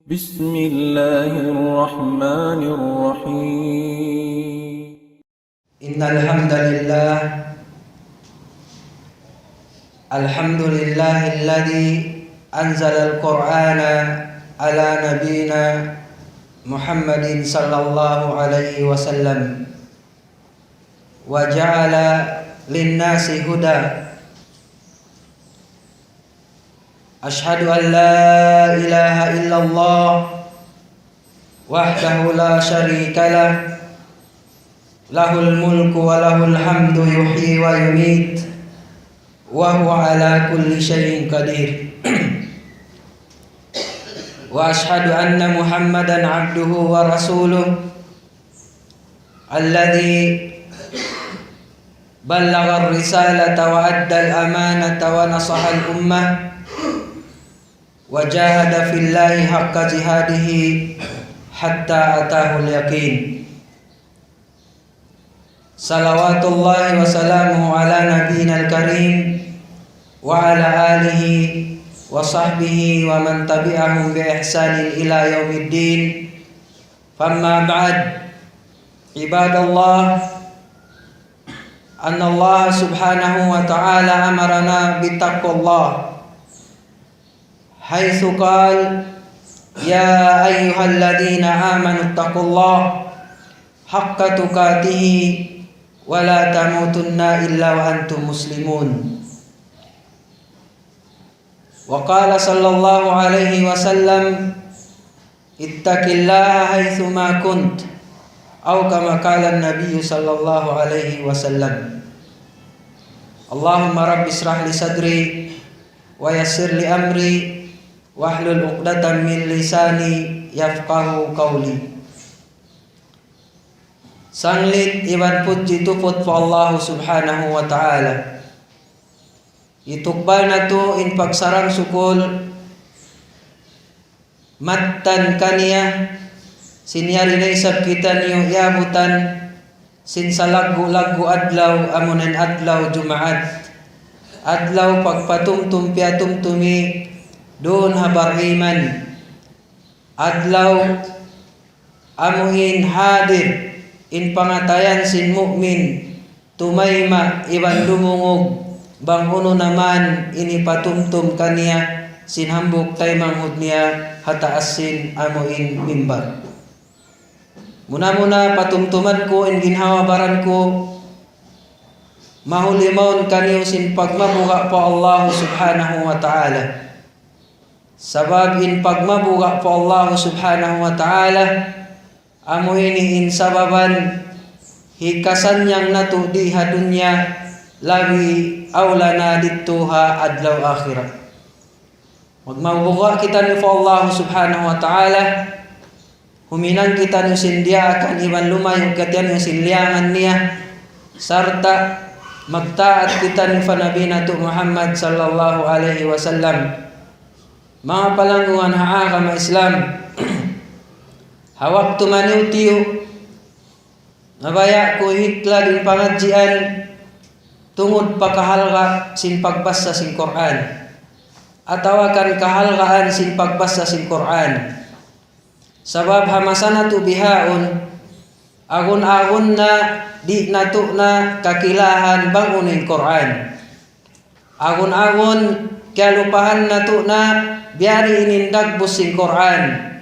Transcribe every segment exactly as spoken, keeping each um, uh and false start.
بسم الله الرحمن الرحيم. إن الحمد لله، الحمد لله الذي أنزل القرآن على نبينا محمد صلى الله عليه وسلم وجعل للناس هدى. أشهد أن لا إله إلا الله وحده لا شريك له، له الملك وله الحمد يحيي ويميت وهو على كل شيء قدير. وأشهد أن محمدا عبده ورسوله الذي بلغ الرسالة وأدى الأمانة ونصح الأمة وجاهد في الله حق جهاده حتى أتاه اليقين. صلوات الله وسلامه على نبينا الكريم وعلى آله وصحبه ومن تبعهم بإحسان إلى يوم الدين. فأما بعد، عباد الله، أن الله سبحانه وتعالى أمرنا بتقوى الله، حيث قال: يا أيها الذين آمنوا اتقوا الله حق تقاته ولا تموتن إلا وأنتم مسلمون. وقال صلى الله عليه وسلم: اتق الله حيثما كنت، أو كما قال النبي صلى الله عليه وسلم. اللهم رب اشرح لي صدري ويسر لي أمري واحلل عقدة من لساني يفقهوا قولي. Sanglit iban pudji tuput pa Allah Subhanahu wa Ta'ala. Itukbal natu' in pagsarang-sukul mattan kaniya, sin yari na isab kitaniyu iyabutan sin salaggu'-laggu' adlaw, amuna in adlaw Jumaat. Adlaw pagpatumtum piyatumtumi duun ha bariman. Adlaw amu in hadir in pangatayan sin mu'min, tumayma' iban dumungug, bang unu na man in hipatumtum kaniya sin hambuuk taymanghud niya ha taas sin amu in mimbar. Muna-muna patumtuman ku in ginhawa-baran ku, mahuli mawn kaniyu sin pagmabuga' pa Allah Subhanahu wa Ta'ala. Sabab in pagmabuga' pa Allah Subhanahu wa Ta'ala, amu ini in sababan hikasannyang natu' di ha dunya, labi awla na didtu ha adlaw akhirat. Magmabuga' kitaniyu pa Allah Subhanahu wa Ta'ala, huminang kitaniyu sin diyaakan iban lumayu' kitaniyu sin liyangan niya, sarta' magtaat kitaniyu pa Nabi natu' Muhammad sallallahu alayhi wasallam. Manga palanggungan ha agama Islam, ha waktu maniyu-tiyu', mabaya' ku hiklag in pangadjian tungud pa kahalga' sin pagbassa sin Qur'an, atawa kan kahalgaan sin pagbassa sin Qur'an. Sabab ha masa natu' bihaun, agun-agun na di' natu' na kakilahan bang unu in Qur'an. Agun-agun kiyalupahan natu' na biyadiin in dagbus sin Qur'an.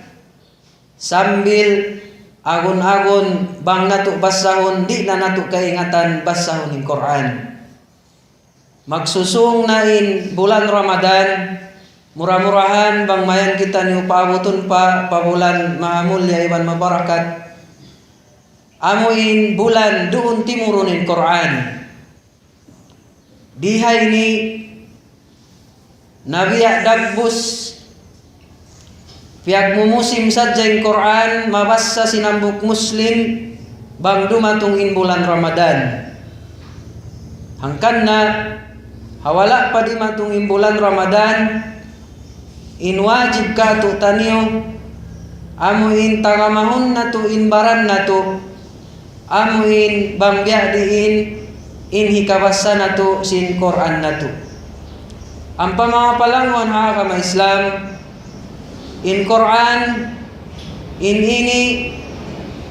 Sambil agun-agun bang natu' bassahun, di' na natu' kaingatan bassahun in Qur'an. Magsusung na in bulan Ramadan, mura-murahan bang mayan kitaniyu paabutun pa, pa bulan mahamulya iban mabarakat. Amu in bulan duun timurun in Qur'an. Di ha ini, na biya' dagbus, piyagmumusim sadja in Qur'an, mabassa sin hambuuk Muslim, bang dumatung in bulan Ramadan. Hangkan na, ha wala' pa dimatung in bulan Ramadan, in wajib kātu'niyu, amu in tagamahun natu' in baran natu', amu in bang biya' diin in hikabassa natu' sin Qur'an natu'. Ampa manga palanggungan ha agama Islam, In Qur'an, in ini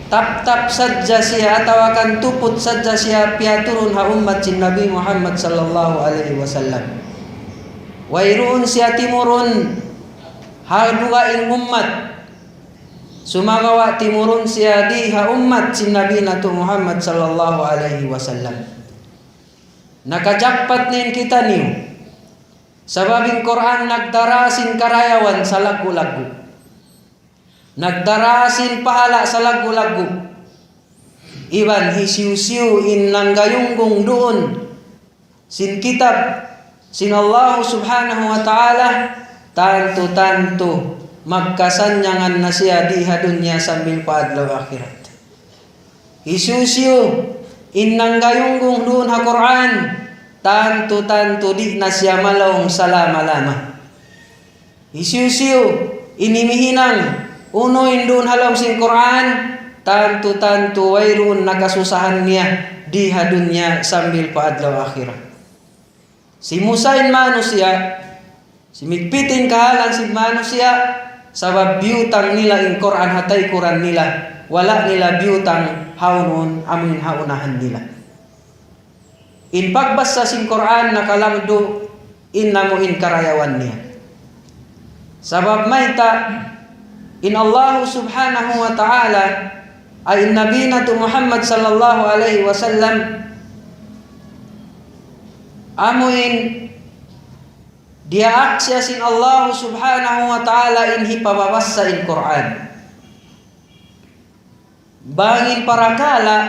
taptap sadja siya atawa kan tuput sadja siya piyaturun ha ummat sin Nabi Muhammad sallallahu alayhi wasallam. Wayruun siya timurun ha dugaing ummat. Sumagawa' timurun siya di ha ummat sin Nabi natu' Muhammad sallallahu alayhi wasallam. Nakajakpat na in kitaniyu. Sabab in Qur'an nagdara sin karayawan salaggu'-laggu'. Nagdara sin pahala' salaggu'-laggu'. Iban hisiyu-siyu in nanggayunggung duun sin kitab sin Allah subhanahu wa ta'ala, tantu-tantu magkasannyangan na siya di ha dunya sambil pa adlaw akhirat. Hisiyu-siyu in nanggayunggung duun ha Qur'an, tantu-tantu di' na siya malaung salama-lama. Hisiyu-siyu in imihinang unu in duun ha lawm sin Qur'an, tantu-tantu wayruun na kasusahan niya di ha dunya sambil pa adlaw akhirat. Simusa in manusiya', simigpit in kahalan sin manusiya', sabab biyutang nila in Qur'an ha taykuran nila, wala' nila biyutang ha unu-unu amu in ha unahan nila. In pagbasa sin Qur'an nakalaggu' in amu in karayawan niya. Sabab mayta', in Allah subhanahu wa ta'ala, ay in Nabi natu' Muhammad sallallahu alayhi wasallam, amu in diyaak siya sin Allah subhanahu wa ta'ala in hipababasa in Qur'an. Bang in parakala'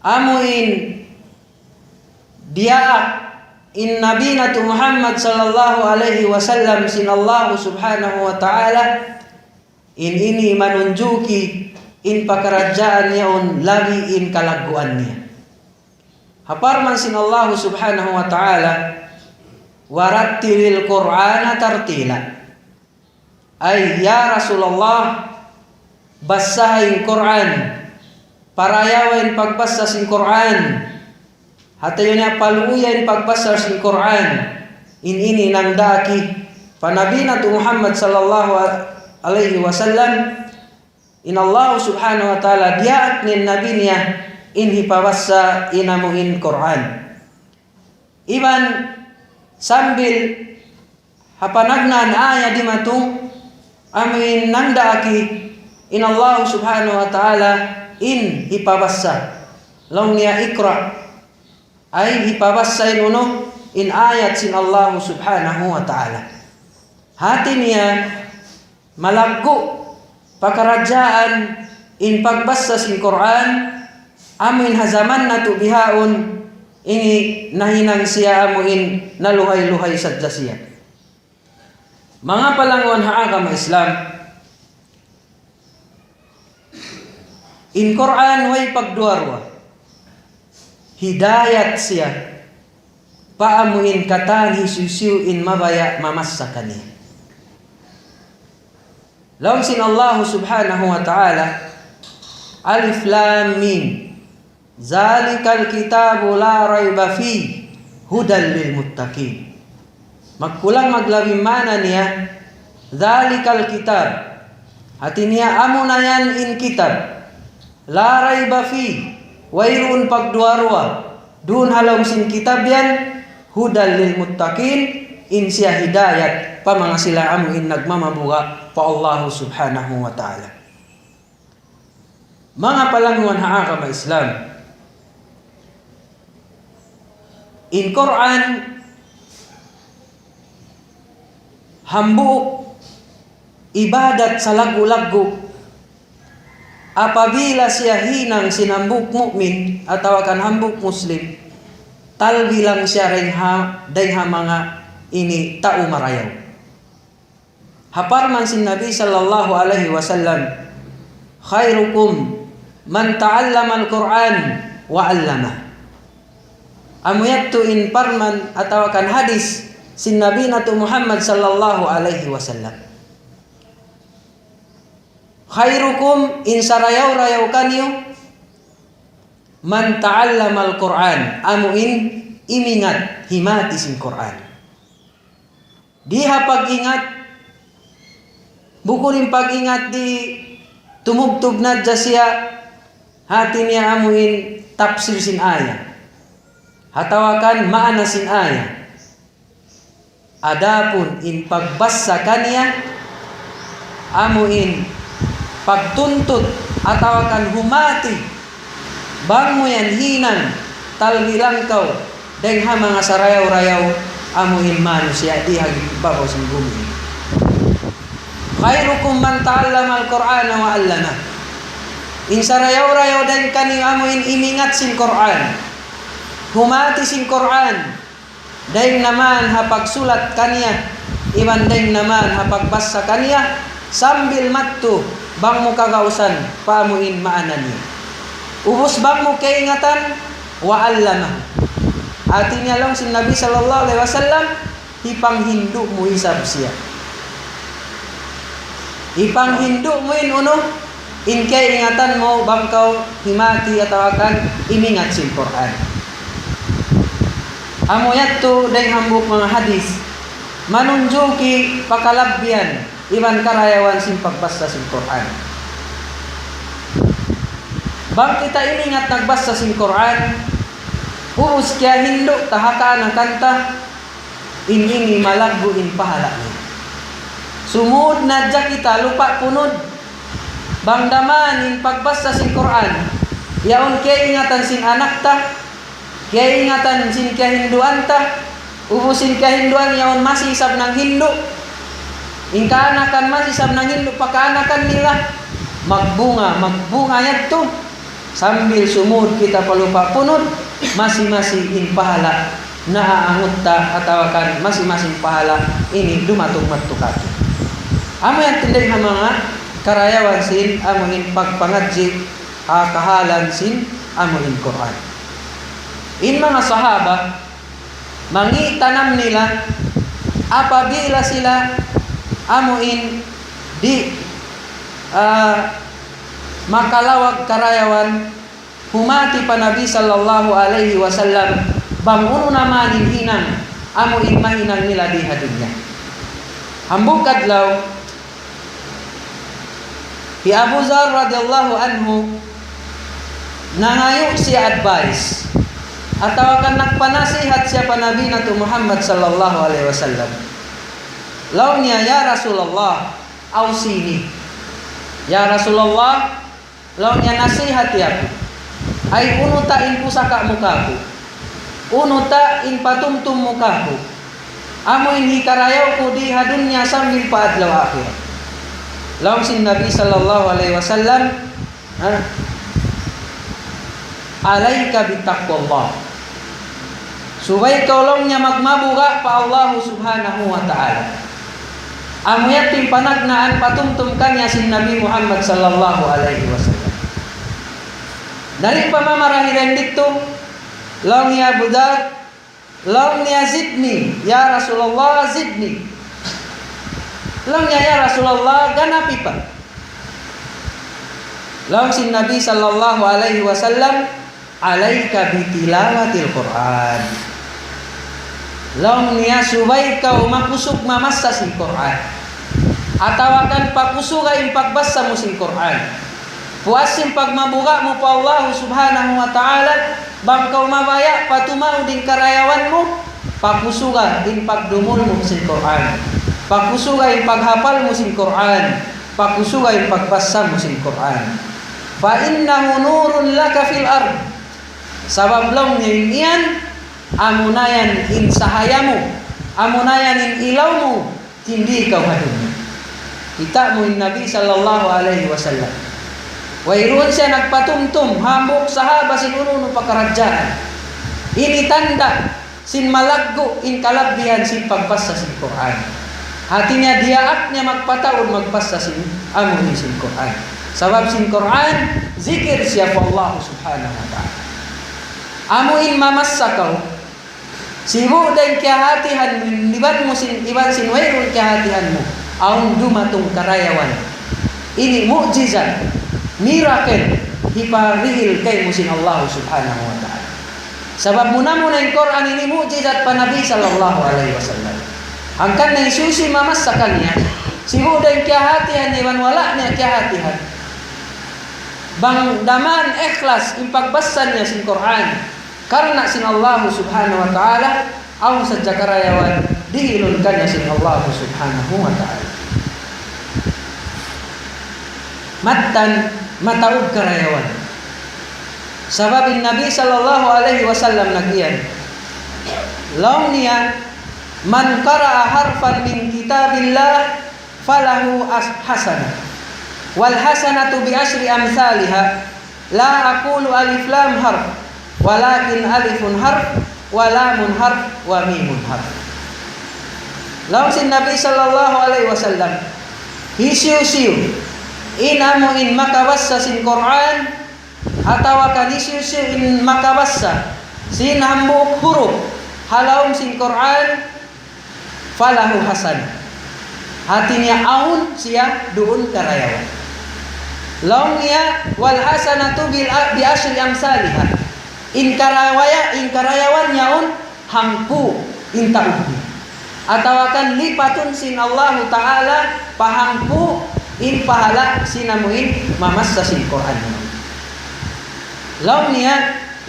amu in diyaak in Nabi natu' Muhammad sallallahu alayhi wasallam sin Allah subhanahu wa ta'ala, in ini manunjuki in pakaradjaan yaun labi in kalagguan niya. Ha parman sin Allah subhanahu wa ta'ala, وَرَتِّلِ الْقُرْآنَ تَرْتِيلًا. Ay, ya Rasulullah, basaha in Qur'an, parayawa in pagbasa sin Qur'an, hatayu niya paluuya in pagbasa sin Qur'an, in ini nangdaak pa Nabi natu' Muhammad sallallahu alayhi wasallam, in Allah subhanahu wa ta'ala diyaak niya in Nabi niya in hipabasa in amu in Qur'an. Iban sambil ha panagnaan ayat dimatung, amu in nangdaak in Allah subhanahu wa ta'ala in hipabasa. Laung niya اقرأ. Ay hipabasa in unu, in ayat sin Allah subhanahu wa ta'ala. Hati niya, malaggu' pakaradjaan in pagbasa sin Qur'an, amu in ha jaman natu' bihaun, ini nahinang siya amu in naluhay-luhay sadja siya. Manga palanguwan ha agama Islam, in Qur'an way pagduwa-ruwa. Hidayat siya pa amu in katan hisiyu-siyu in mabaya' mamassa kaniya. Laung sin Allah subhanahu wa ta'ala, ألف لام ميم ذلك الكتاب لا ريب فيه هدى للمتقين. Magkulang maglabi maana niya, ذلك الكتاب. Hati niya, amuna yan in kitab. لا ريب فيه, wayruun pagduwa-ruwa. Duun ha lawm sin kitab yan, هدى للمتقين, in siya hidayat pa manga sila amu in nagmamabuga' pa Allah subhanahu wa ta'ala. Manga palanguwan ha agama Islam, in Qur'an hambuuk ibadat salaggu'-laggu'. Apabila siya hinang sin hambuuk mu'min atawa kan hambuuk Muslim, talbilang siya dayn ha, dayn ha manga ini tau marayaw. Ha parman sin Nabi sallallahu alayhi wasallam, خيركم من تعلم القرآن وعلمه. Amu yadtu in parman atawa kan hadis sin Nabi natu' Muhammad sallallahu alayhi wasallam. خيركم, in sarayaw-rayaw kaniyu, من تعلم القرآن, amu in imingat, himati sin Qur'an. Di ha pag-ingat, Bukun in pag-ingat di' tumubtub na hadja siya, hati niya amuin tafsir sin ayat. Atawa kan maana sin ayat. Adapun in pagbasa kaniya, amuin pagtuntut atawa kan humati, bang mu yan hinang, talbi lang kaw, dayng ha manga sarayaw-rayaw, amuin manusiya' di ha babaw sin bumi. خيركم من تعلم القرآن وعلمه. In sarayaw-rayaw dayng kaniyu amuin imingat sin Qur'an. Humati sin Qur'an. Dayng naman ha pagsulat kaniya, iban dayng naman ha pagbasa kaniya, sambil madtu bang mu kagausan pa amuin maana niya. Ubus bang mu kaingatan, وعلمه. Hati niya laung sin Nabi sallallahu alayhi wasallam, hipanghindu' mu isab siya. Hipanghindu' mu in unu, in kaingatan mu bang kaw himati atawa kan imingat sin Qur'an. Amu yadtu dayng hambuuk manga hadith, manunjuki pa kalabbihan iban karayawan sin pagbasa sin Qur'an. Bang kita imingat nagbasa sin Qur'an, ubus kiyahindu' ta ha kaanakan ta, in ini malaggu' in pahala' niya. Sumud na hadja kita lupa' punud, bang daman in pagbasa sin Qur'an, yaun kiyaingatan sin anak ta, kiyaingatan sin kiyahinduan ta, ubus in kiyahinduan yaun masi isab nanghindu'. In kaanakan masi isab nanghindu' pa kaanakan nila. Magbunga, magbunga yadtu. Sambil sumud kita pa lupa' punud, masi-masi in pahala' naaangut ta atawa kan masi-masi in pahala' ini dumatung madtu kātu'. Amu yan tinday ha manga karayawan sin amu in pagpangadji' ha kahalan sin amu in Qur'an. In manga sahaba, mangi' tanam nila apabila sila amu in di', ah, makalawag karayawan humati pa Nabi sallallahu alayhi wasallam bang unu na man in hinang amu in mahinang nila di ha dunya. Hambuuk adlaw, hi Abu Dharr radiyallahu anhu, nangayu' siya advice, atawa kan nagpanasihat siya pa Nabi natu' Muhammad sallallahu alayhi wasallam. Laung niya, "Ya Rasulullah, awsini." "Ya Rasulullah," laung niya, "nasihati aku. Ay, unu ta in pusaka' mu kāku'? Unu ta in patumtum mu kāku'? Amu in hikarayaw ku di ha dunya sambil pa adlaw akhirat." Laung sin Nabi sallallahu alayhi wasallam, ha? "Alayka bitaqwallah." Subay kaw laung niya magmabuga' pa Allah subhanahu wa ta'ala. Amu yadtu in panagnaan patumtum kaniya sin Nabi Muhammad sallallahu alayhi wasallam. Dari pa mamarahi dayn didtu, laung niya Abu Dharr, laung niya, "Zidni, ya Rasulullah, zidni." Laung niya, "Ya Rasulullah, ganapi pa." Laung sin Nabi sallallahu alayhi wasallam, "Alayka bitilawatil Qur'an." Laung niya, subay kaw makusug mamassa sin Qur'an. Atawa kan pakusuga in pagbassa mu sin Qur'an. Puas sin pagmabuga' mu pa Allah subhanahu wa ta'ala, bang kaw mabaya' pa tumaud in karayawan mu, pakusuga in pagdumul mu sin Qur'an. Pakusuga in paghapal mu sin Qur'an. Pakusuga in pagbassa mu sin Qur'an. "Fa innahu nurun laka fil ard." Sabab laung niya in yan, amuna yan in sahaya mu, amuna yan in ilaw mu, tindi kaw ha dunya. Kita' mu in Nabi sallallahu alayhi wasallam. Wayruun siya nagpatumtum, hambuuk sahaba sin unu-unu pakaradjaan. Ini tanda' sin malaggu' in kalabbihan sin pagbassa sin Qur'an. Hati niya diyaak niya magpataud magbassa sin amu ini sin Qur'an. Sabab sin Qur'an, zikir siya pa Allah subhanahu wa ta'ala. Amu in mamassa kaw, sibu' da in kiyahatihan mu, iban mu sin, iban sin wayruun kiyahatihan mu, awn dumatung karayawan. Ini mu'jizat, miracle, hiparihil kaymu sin Allah subhanahu wa ta'ala. Sabab muna-muna in Qur'an ini mu'jizat pa Nabi sallallahu alayhi wasallam. Hangkan na in susi mamassa kaniya, Sibu' da in kiyahatihan niya iban wala' niya kiyahatihan. Bang da man ikhlas in pagbasa niya sin Qur'an karna' sin Allah Subhanahu wa Ta'ala, awn sadja karayawan dihilun kaniya sin Allah Subhanahu wa Ta'ala. Mattan mataud karayawan. Sabab in Nabi sallallahu alayhi wasallam nag-iyan. Laung niya, من قرأ حرفا من كتاب الله فله حسنة، والحسنة بعشر أمثالها، لا أقول ألف لام حرف، ولكن ألف حرف، ولام حرف، وميم حرف. Laung sin Nabi sallallahu alayhi wasallam, hisiyu-siyu in amu in makabasa sin Qur'an, atawa kan hisiyu-siyu in makabasa sin hambuuk huruf ha lawm sin Qur'an, فله حسنة. Hati niya awn siya duun karayawan. Laung niya, والحسنة بال-، بعشر أمثالها. In karawaya-, in karayawan yaun hangpu' in taud niya. Atawa kan lipatun sin Allahu Ta'ala pa hangpu' in pahala' sin amu in mamasa sin Qur'an. Laung niya,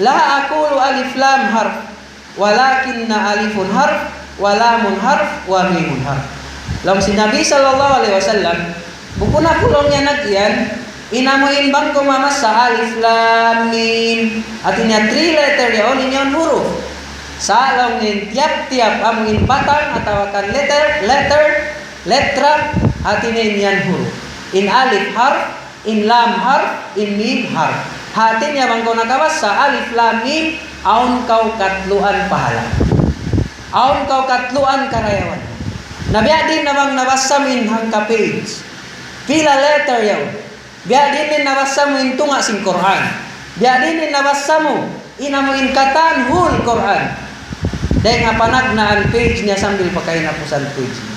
لا أقول ألف لام حرف، ولكن ألف حرف، ولام حرف، وميم حرف. Laung sin Nabi sallallahu alayhi wasallam, bukun aku laung niya nag-iyan, in amu in bang kaw mamasa alif lam mim. Hati niya three letter yaun, in yaun huruf. Sa' laung niya in tiyap-tiyap amu in batang atawa kan letter, letter, letra, hati niya in yan huruf. In alif harf, in lam harf, in mim harf. Hati niya bang kaw nakabasa alif lam mim, awn kaw katluan pahala'. Awn kaw katluan karayawan. Na biya' diin na bang nabasa mu in hangka page. Pila letter yaun. Biya' diin in nabasa mu in tunga' sin Qur'an. Biya' diin in nabasa mu in amu in katan whole Qur'an. Dayn ha panagnaan page niya sambil pa kahinapusan page niya.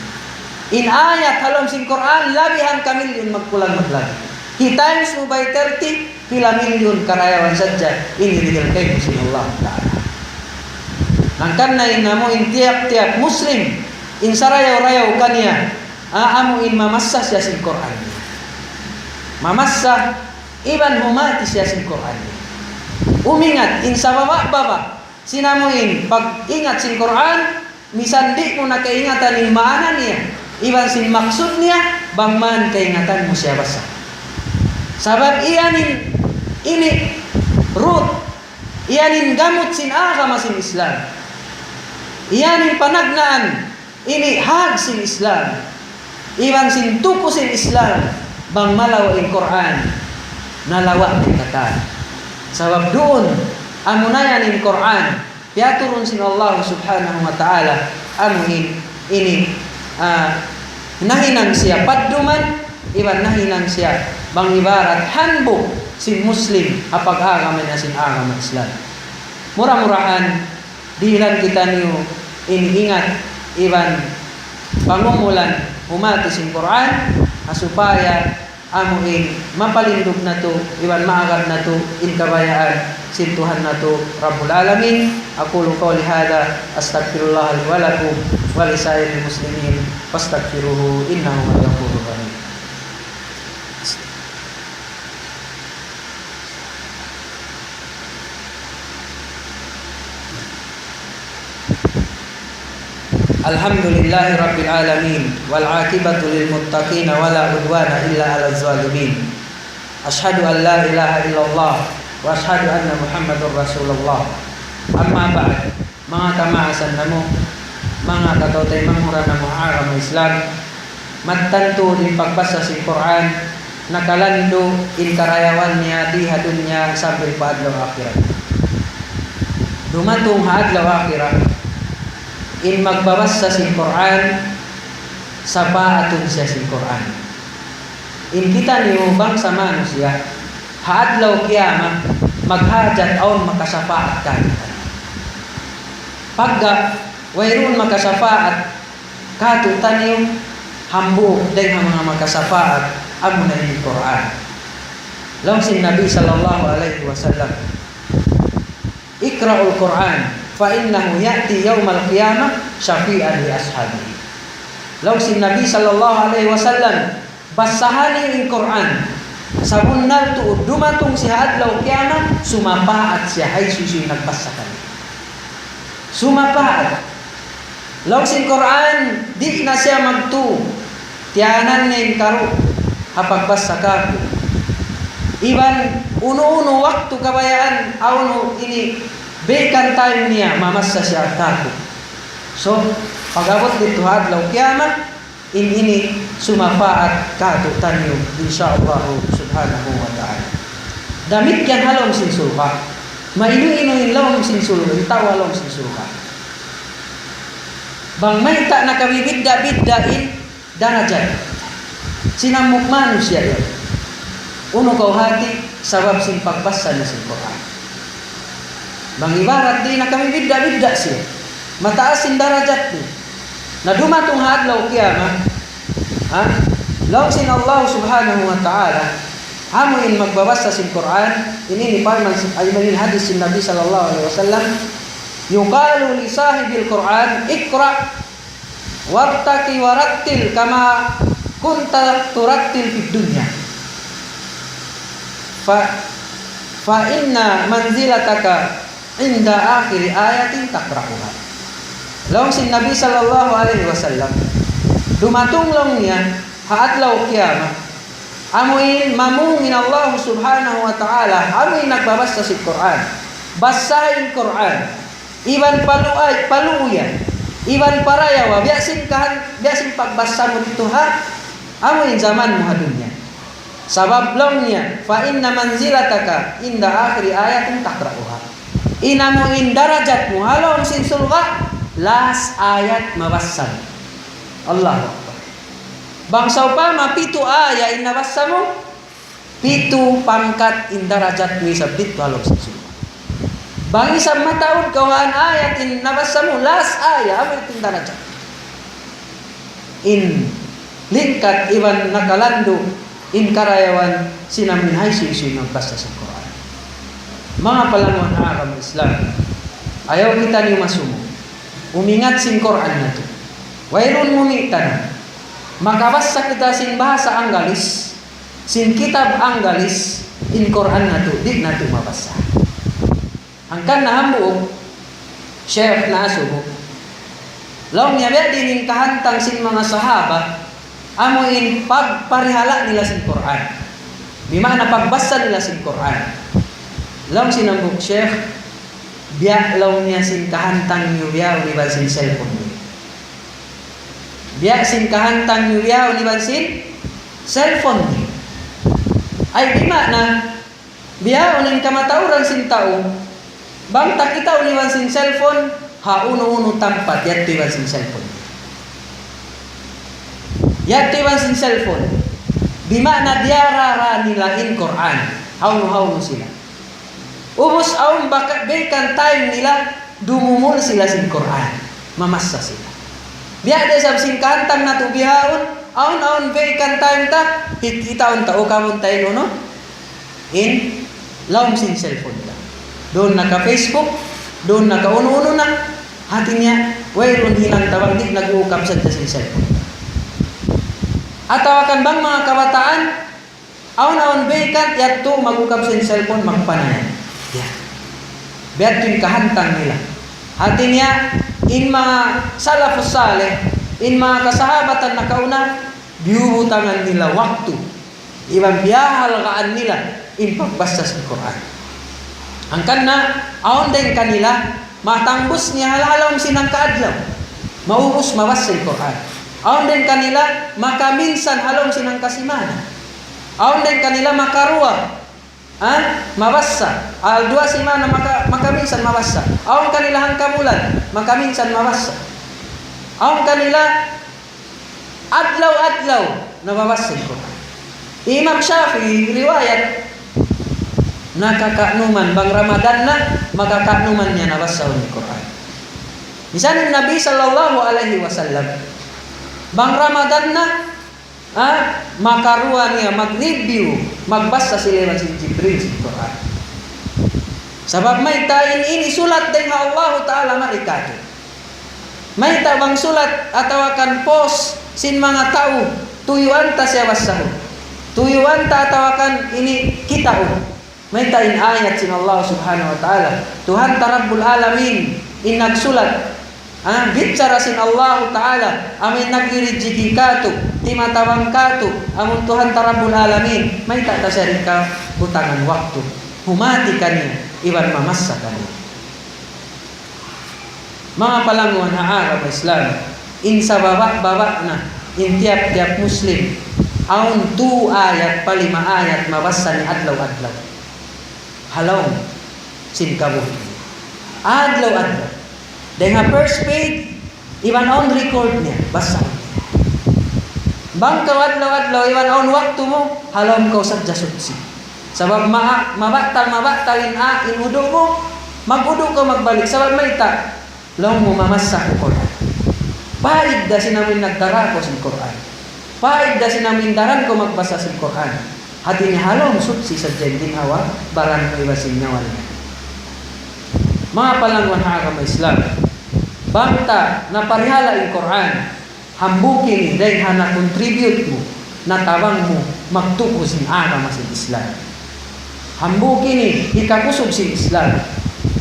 In ayat ha lawm sin Qur'an, labi hangka milyun magkulang maglabi. Hi times mu by thirty, pila milyun karayawan sadja in hirihil kaymu sin Allah Ta'ala. Hangkan na in amu in tiyap-tiyap Muslim, in sarayaw-rayaw kaniya, a-, amu in mamasa siya sin Qur'an. Mamasa, iban humati siya sin Qur'an. Umingat, in sababa-baba, sin amu in pag-ingat sin Qur'an, misan di' mu na kaingatan in maana niya, iban sin maksud niya, bang man kaingatan mu siya basa. Sabab iyan in, ini root, iyan in gamut sin agama sin Islam. Iyan in panagnaan, ini hag sin Islam. Iban sin tuku sin Islam, bang malawa' in Qur'an, nalawa' in katan. Sabab duun, amu na yan in Qur'an, piyaturun sin Allah Subhanahu wa Ta'ala, amu in, ini, ah, nahinang siya padduman, iban nahinang siya bang ibarat handbook sin Muslim, ha pag-agama niya sin agama Islam. Mura-murahan, dihilan kitaniyu in ingat iban pangumulan humati sin Qur'an, ha supaya amu in mapalindug natu' iban maagad natu' in kabayaan sin Tuhan natu' Rabbul Alamin. أقول قولي هذا، أستغفر الله لي ولكم ولسائر المسلمين، فاستغفروه إنه هو الغفور الرحيم. الحمد لله رب العالمين، والعاقبة للمتقين، ولا عدوان إلا على الظالمين. أشهد أن لا إله إلا الله، وأشهد أن محمدا رسول الله. أما بعد، manga kamaasan namu', manga kataw-taymanghuran namu' ha agama Islam, mattan tuud in pagbasa sin Qur'an, nakalandu' in karayawan niya di ha dunya sambil pa adlaw akhirat. Dumatung ha adlaw akhirat, in magbabasa sin Qur'an, sapaatun siya sin Qur'an. In kitaniyu bangsa manusiya', ha adlaw kiyamat, maghajat awn makasapaat kaniyu. Pagga wayruun makasapaat katu'taniyu, hambuuk dayn ha manga makasapaat, amuna in Qur'an. Laung sin Nabi sallallahu alayhi wasallam, اقرأوا القرآن فإنه يأتي يوم القيامة شفيعا لأصحابه. Laung sin Nabi sallallahu alayhi wasallam, bassaha niyu in Qur'an. Sabunnal tuud dumatung siya ha adlaw kiyamat, sumapaat siya ha hisiyu-siyu in nagbassa kaniya. Sumapaat. Laung sin Qur'an, di' na siya magtu. Tiyanan niya in karu' ha pagbassa kaku'. Iban unu-unu waktu kabayaan, awn ini vacant time niya, mamassa siya kaku'. So, pag-abut didtu ha adlaw kiyamat, in ini sumapaat kātu'niyu, insya Allah subhanahu wa ta'ala. Damikkiyan ha lawm sin surga'. Mainu-inu in lawm sin surga', in tau ha lawm sin surga'. Bang mayta' nakabibidda'-bidda' in darajat sin hambuuk manusiya' yan. Unu kaw hati, sabab sin pagbassa niya sin Qur'an. Bang ibarat di' nakabibidda'-bidda' siya. Mataas in darajat niya. Na dumatung ha adlaw kiyamat, ha? Laung sin Allah subhanahu wa ta'ala, amu in magbabassa sin Qur'an, ini in parman sin, ay, ini in hadis sin Nabi sallallahu alayhi wasallam, يقال لصاحب القرآن اقرأ وارتق ورتل كما كنت ترتل في الدنيا. ف-، فإن منزلتك عند آخر آية تقرأها. Laung sin Nabi sallallahu alayhi wasallam, dumatung laung niya ha adlaw kiyamat, amu in mamung in Allah subhanahu wa ta'ala, amu in nagbabassa sin Qur'an. Bassaha in Qur'an. Iban paluay, paluuyan. Iban parayawa, biya' sin kahan, biya' sin pagbassa mu didtu ha, amu in jaman mu ha dunya. Sabab laung niya, فإن منزلتك عند آخر آية تقرأها. In amu in darajat mu ha lawm sin surga', last ayat mabassa mu. Allahu Akbar. Bang sawpama pitu ayat in nabassa mu, pitu pangkat in darajat mu isab didtu ha lawm sin surga'. Bang isab mataud kaw ha ayat in nabassa mu, last ayat, amu in darajat. In lingkat iban nakalandu' in karayawan sin amu in ha hisiyu-siyu in magbassa sin Qur'an. Manga palangga' ha agama Islam, ayaw kitaniyu masumu. Umingat sin Qur'an natu'. Wayruun mumita na. Makabassa kita sin bahasa Anggalis, sin kitab Anggalis, in Qur'an natu', di' natu' mabassa. Hangkan na hambuuk, Sheikh na asubu. Laung niya biya' diin in kahantang sin manga sahaba, amu in pagparihala' nila sin Qur'an. Bima'na pagbassa nila sin Qur'an. Laung sin hambuuk Sheikh, biya' laung niya sin kahantang niyu biya' iban sin cellphone niyu. Biya' sin kahantang niyu biya' iban sin cellphone niyu. Ay, bima'na, bihaun in kamatauran sin tau, bang ta kitaun iban sin cellphone, ha unu-unu tampat, yadtu iban sin cellphone. Yadtu iban sin cellphone. Bima'na diyarā nila in Qur'an. Hawnu-hawnu sila. Ubus awn baka-, vacant time nila, dumumul sila sin Qur'an. Mamassa sila. Biya' da isab sin kahantang natu' bihaun, awn-awn vacant time ta, hikitaun ta, o kamun ta in unu, in lawm sin cellphone ta. Duun na ka Facebook, duun na ka unu-unu na. Hati niya, wayruun hinang ta bang di' nag-uukab sadja sin cellphone. Atawa kan bang manga kabataan, awn-awn vacant, yadtu mag-ukab sin cellphone, magpanayan. Ya. Biya' yadtu in kahantang nila. Hati niya, in manga salafus salih, in manga kasahabatan nakauna, biyubutangan nila waktu. Iban biyahalgaan nila in pagbassa sin Qur'an. Hangkan na, awn dayn kanila, matangbus niya ha lawm sin hangka adlaw. Maubus mabassa in Qur'an. Awn dayn kanila, makaminsan ha lawm sin hangka simana. Awn dayn kanila, makaruwa. Ha? Mabassa. Al duwa simana maka-, makaminsan mabassa. Awn kanila hangka bulan, makaminsan mabassa. Awn kanila adlaw-adlaw nababassa in Qur'an. Imam Shafi'i riwayat, nakakanuman, bang Ramadan na, makakanuman niya nabassa in Qur'an. Misan in Nabi sallallahu alayhi wasallam, bang Ramadan na, ha, makaruwa niya mag-review, magbassa sila iban sin Jibril sin Qur'an. Sabab mayta' in ini sulat dayn ha Allahu Ta'ala mari kātu'. Mayta' bang sulat atawa kan post sin manga tau, tuyuan ta siya basahun. Tuyuan ta atawa kan ini kitaun. Mayta' in ayat sin Allah Subhanahu wa Ta'ala. Tuhan ta Rabbul Alamin, in nagsulat. Ha, bichara sin Allah Ta'ala, amu in nagrijiki katu', timatabang katu', amu in Tuhan ta Rabbul Alamin. Mayta' ta siya di' kabutangan waktu. Humati kaniya, iban mamassa kaniya. Manga palangguan ha agama Islam, in sababa'-baba' na, in tiyap-tiyap Muslim, awn tu ayat pa lima ayat mabassa niya adlaw-adlaw. Ha lawm sin kabuhi'. Adlaw-adlaw. Dayn ha first page, iban awn record niya, bassa. Bang kaw adlaw-adlaw, iban awn waktu mu, ha lawm kaw sadja suchi. Sabab ma-, mabatal, mabatal in a-, in wudu' mu, magwudu' kaw magbalik. Sabab mayta', laung mu mamassa aku Qur'an. Paidda sin amu in nagdara kaw sin Qur'an. Paidda sin amu in daran kaw magbassa sin Qur'an. Hati niya ha lawm suchi sadja in ginhawa-baran mu iban sin nyawa niya. Manga palangguan ha agama Islam, bang ta naparihala' in Qur'an, hambuuk ini dayn ha na-contribute mu, natabang mu, magtuku sin agama sin Islam. Hambuuk ini hikakusug sin Islam,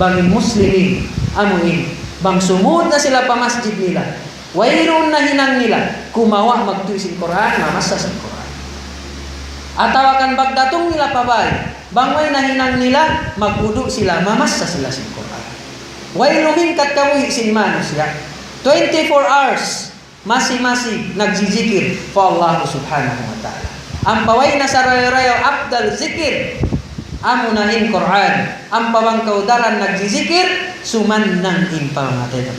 bang in Muslimin, amu in, bang sumud na sila pa masjid nila, wayruun na hinang nila, kumawa' magtuy sin Qur'an, mamassa sin Qur'an. Atawa kan pagdatung nila pa bāy, bang way na hinang nila, magwudu' sila, mamassa sila sin Qur'an. Way lumingkat kabuhi' sin manusiya'. Twenty-four hours, masi-masi nagjijikir pa Allah Subhanahu wa Ta'ala. Ampa way na sarayaw-rayaw afdal zikir, amuna in Qur'an. Ampa bang kaw daran nagjijikir, sumannang in pangatay.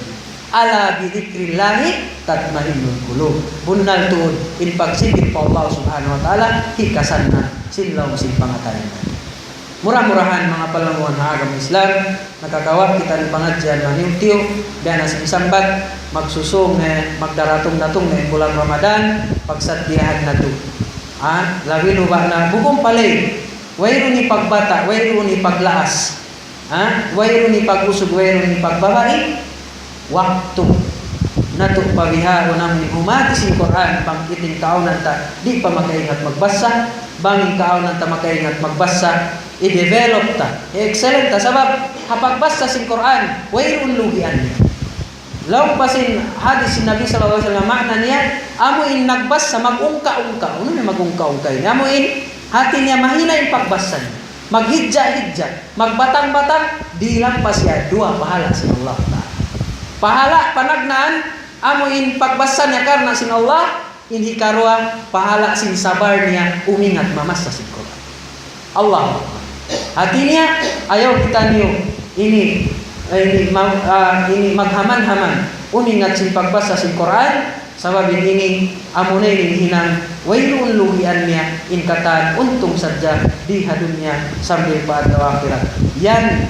ألا بذكر الله تطمئن القلوب. Bunnal tuud, in pagjikir pa Allah Subhanahu wa Ta'ala, hikasannang sin lawm sin pangatay. Mura-murahan, manga palangguan ha agama Islam, nakakawa' kita in pangadjian maniyu'-tiyu', biya' na sin sambat, magsusūng, eh, magdaratung-datung na in bulan Ramadan, pagsaddiyahan natu'. Ah, labi luba na, bukun pa lay, wayruun hipagbata', wayruun hipaglaas. Ha? Wayruun hipag-usug, wayruun hipagbabai. Waktu natu' pa bihaun amu in humati sin Qur'an, bang in kaawnan ta di' pa makaingat magbassa, bang in kaawnan ta makaingat magbassa, i-develop ta, i-excel ta, sabab ha pagbassa sin Qur'an, wayruun lugian niya. Laung pa sin hadith sin Nabi sallallahu alayhi wasallam, maana niya, amu in nagbassa, mag-ungka-ungka. Unu in mag-ungka-ungka ini? Amu in, hati niya mahina in pagbassa niya. Maghidja-hidja, magbatang-batang, dihilan pa siya duwa pahala' sin Allah Ta'ala. Pahala' panagnaan, amu in pagbassa niya karna' sin Allah, in hikaruwa, pahala' sin sabar niya, umingat mamassa sin Qur'an. Allahu Akbar. Hati niya, ayaw kitaniyu ini, ini, ma-, ah, ini maghaman-haman, umingat sin pagbassa sin Qur'an, sabab in ini, amuna in hinang, wayruun lugian niya, in katan untung sadja, di ha dunya, sambil pa adlaw akhirat. Yan,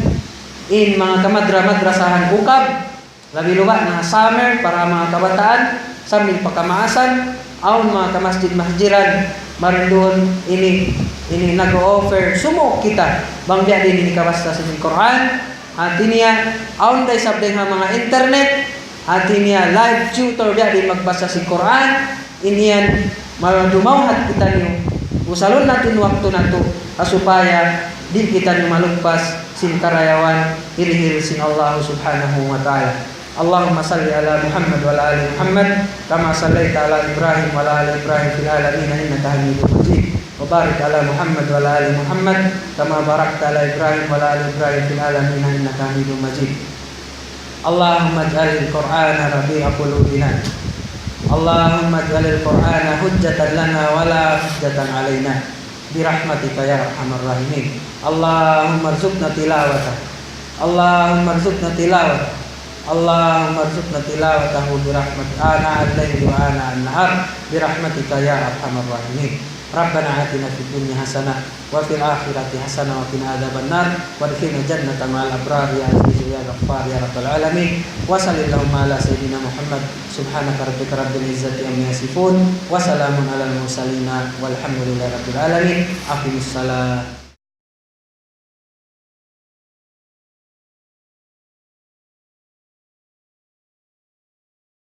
in manga kamadra-madrasahan ukab, labi luba na summer, para manga kabataan, sambil pa kamaasan, awn manga kamasjid-masjiran, marinduun ini, ini nag-o-offer, sumuuk kita, bang biya' diin ini kabassa sin Qur'an, hati niya, awn da isab dayn ha manga internet, hati niya, live tutor biya' diin magbassa sin Qur'an, in yan, mara dumawhat kitaniyu, usalun natu' in waktu natu', ha supaya di' kitaniyu malugpas sin karayawan hirihil sin Allah Subhanahu wa Ta'ala. اللهم صل على محمد وعلى آل محمد كما صليت على إبراهيم وعلى آل إبراهيم في العالمين إنك حميد مجيد. وبارك على محمد وعلى آل محمد كما باركت على إبراهيم وعلى آل إبراهيم في العالمين إنك حميد مجيد. اللهم اجعل القرآن ربيع قلوبنا. اللهم اجعل القرآن حجة لنا ولا حجة علينا برحمتك يا أرحم الراحمين. اللهم ارزقنا تلاوته. اللهم ارزقنا تلاوته. اللهم ارزقنا تلاوته برحمتك آناء الليل وآناء النهار برحمتك يا أرحم الراحمين. ربنا آتنا في الدنيا حسنة وفي الآخرة حسنة وقنا عذاب النار وأدخلنا الجنة مع الأبرار يا عزيز يا غفار يا رب العالمين. وصل اللهم على سيدنا محمد. سبحان ربك رب العزة عما يصفون وسلام على المرسلين والحمد لله رب العالمين. أقم الصلاة.